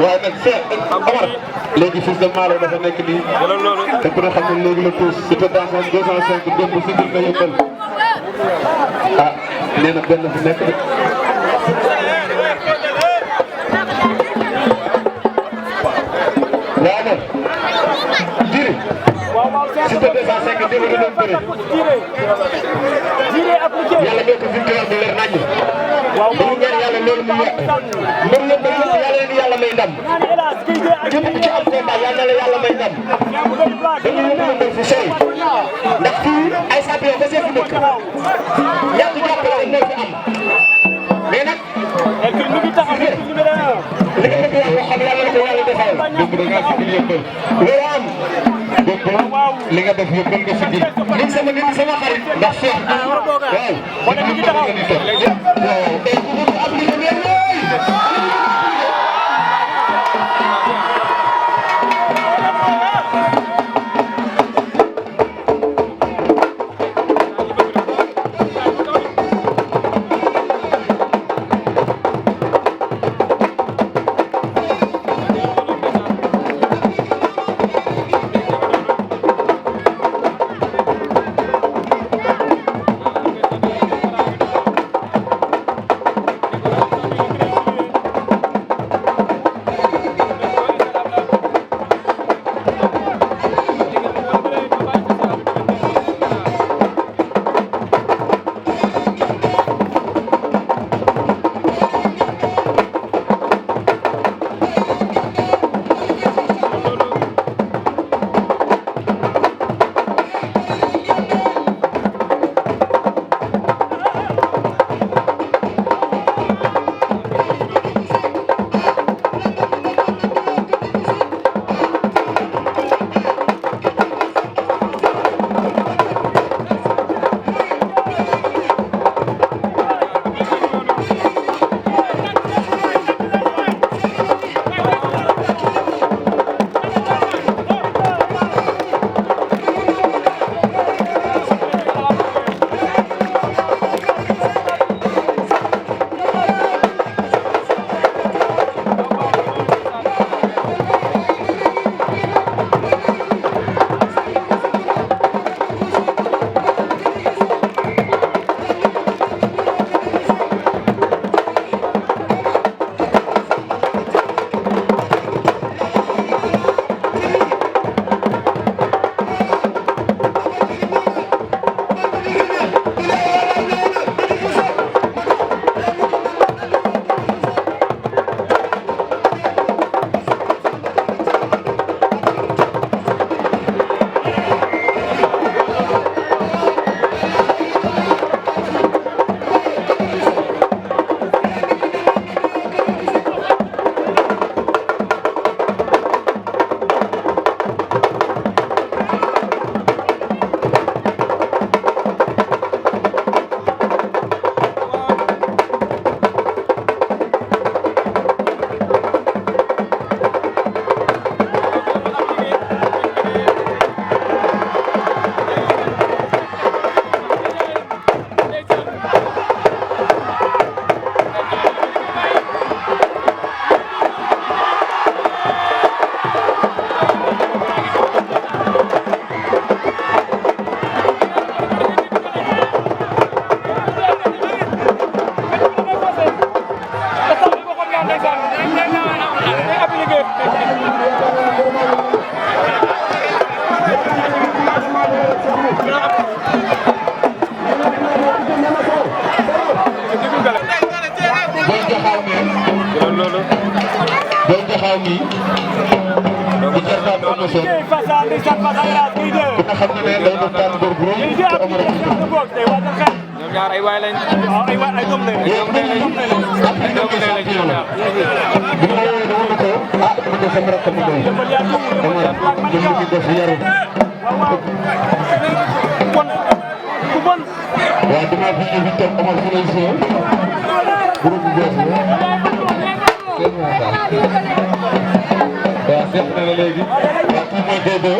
waaye nag Amar léegi Fils de Malo dafa nekk nii te ku ne xam ne léegi la tuus Siteu dans son 205 démb si biir nga yëngal ah nee na benn fi nekk de. waaw man jiri Siteu 205 démb la doon bëri yàlla doo ko victoire bu leer nañu dañu ñaan yàlla loolu mu yokk mbër la mbër yëpp yàlla leen yàlla may ndam képp ku ci am combat yàlla na la yàlla may ndam dañu yóbbu mbër fu sori ndax fii ay champion ba see fi dëkk ñàkk jàppale rek moo fi am mais nag li nga bëgg wax xam yàlla na ko yàlla defal dëgg da ngaa sigil yëppal loolu am dëgg li nga def yëppal nga sigil nit sama xarit ndax Cheikh taxaw nii di jarfaat Eumeu Sène ku ne xam na ne day doon daan góor bu rëy te Omar ak ñoom ñaar ay waay lañ. waaw ay waay ay doom lañ. ay doom lañ ay doom lañ ñoom ñaar. bu ma woowee dama ne ko ah dama ne sama rakk mu doy Omar ñoom ñu ngi def yaru. waaw damaa fi invité Omar fi lay joué groupe bu bees la. waaw seet na la léegi. waaw kii mooy Dodo.